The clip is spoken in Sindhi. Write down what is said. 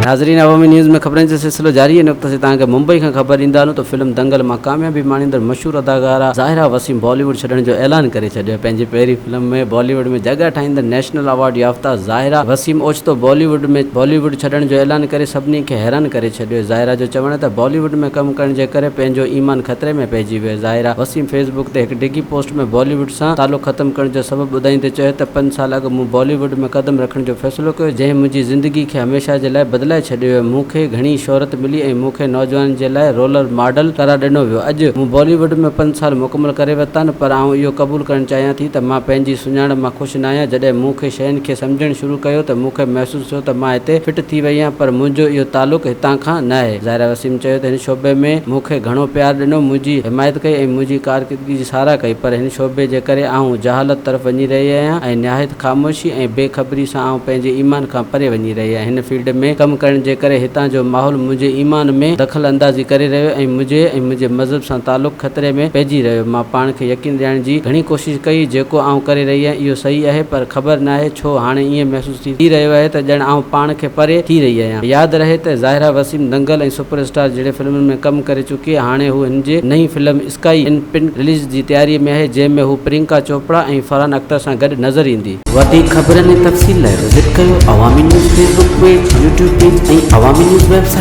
ناظرين عوامي نيوز ۾ خبرن جو سلسلو جاري هن وقت اسين توهان کي ممبئي کان خبر ڏيندا هلون ته فلم دنگل مان ڪاميابي ماڻيندڙ مشهور اداڪاره ظاهره وسيم بالي ووڊ ڇڏڻ جو اعلان ڪري ڇڏيو آهي پنهنجي پهرين فلم ۾ بالي ووڊ ۾ جڳهه ٺاهيندڙ نيشنل ايوارڊ يافته ظاهره وسيم اوچتو بالي ووڊ ۾ بالي ووڊ ڇڏڻ جو اعلان ڪري سڀني کي حيران ڪري ڇڏيو ظاهره جو چوڻ آهي ته بالي ووڊ ۾ ڪم ڪرڻ جي ڪري پنهنجو ايمان خطري ۾ پئجي ويو ظاهره وسيم فيس بڪ تي هڪ ڊگهي پوسٽ ۾ بالي ووڊ سان تعلق ختم ڪرڻ جو سبب ٻڌائيندي چيو ته پنج سال اڳ مون بالي ووڊ ۾ قدم رکڻ جو فيصلو ڪيو جنهن منهنجي زندگي کي هميشه جي لاء بدلائي ڇڏيو مون کي گهڻي شهرت ملي ۽ مون کي نوجوانن جي لاء رولر ماڊل قرار ڏنو ويو اڄ مون بالي ووڊ ۾ پنج سال مڪمل ڪري ورتا آهن پر آئون اهو قبول ڪرڻ چاهيان ٿي ته مان پنهنجي سڃاڻپ مان خوش ناهيان جڏهن مون کي شين کي سمجهڻ شروع ڪيو ته مون کي محسوس ٿيو ته مان هتي فٽ ٿي وئي آهيان پر منهنجو اهو تعلق هتان کان ناهي ظاهره وسيم چيو ته هن شعبي ۾ مون کي گهڻو پيار ڏنو منهنجي حمايت ڪئي ۽ منهنجي ڪارڪردگي جي ساراهه ڪئي پر هن شعبي جي ڪري آئون جهالت طرف وڃي رهي آهيان ۽ نهايت خاموشي ۽ بي خبري سان آئون پنهنجي ايمان کان پري وڃي رهي آهيان. هن فيلڊ ۾ ڪم ڪرڻ جي ڪري هتان جو ماحول منهنجي ايمان ۾ دخل اندازي ڪري رهيو ۽ منهنجي ۽ منهنجي مذهب سان تعلق خطري ۾ پئجي رهيو. مان پاڻ کي يقين ڏيارڻ جي گهڻي ڪوشش ڪئي جيڪو آئون ڪري رهي آهيان اهو صحيح آهي پر خبر ناهي ڇو هاڻي ائين محسوس ٿي رهيو آهي ته ڄڻ آئون پاڻ کي پري ٿي رهي آهيان. ياد رهي ته ظاهره وسيم دنگل ۽ سپر اسٽار جهڙي فلمن ۾ ڪم ڪري چڪي آهي هاڻي هو هن جي نئين فلم اسڪائي ان پنڪ رليز جي تياري ۾ آهي جنهن ۾ هو پرينڪا چوپڙا ۽ فرحان اختر سان گڏ نظر ايندي. وڌيڪ خبرن ۽ تفصيل لاء وزٽ ڪيو Awami news Facebook page, YouTube page ۽ Awami news website.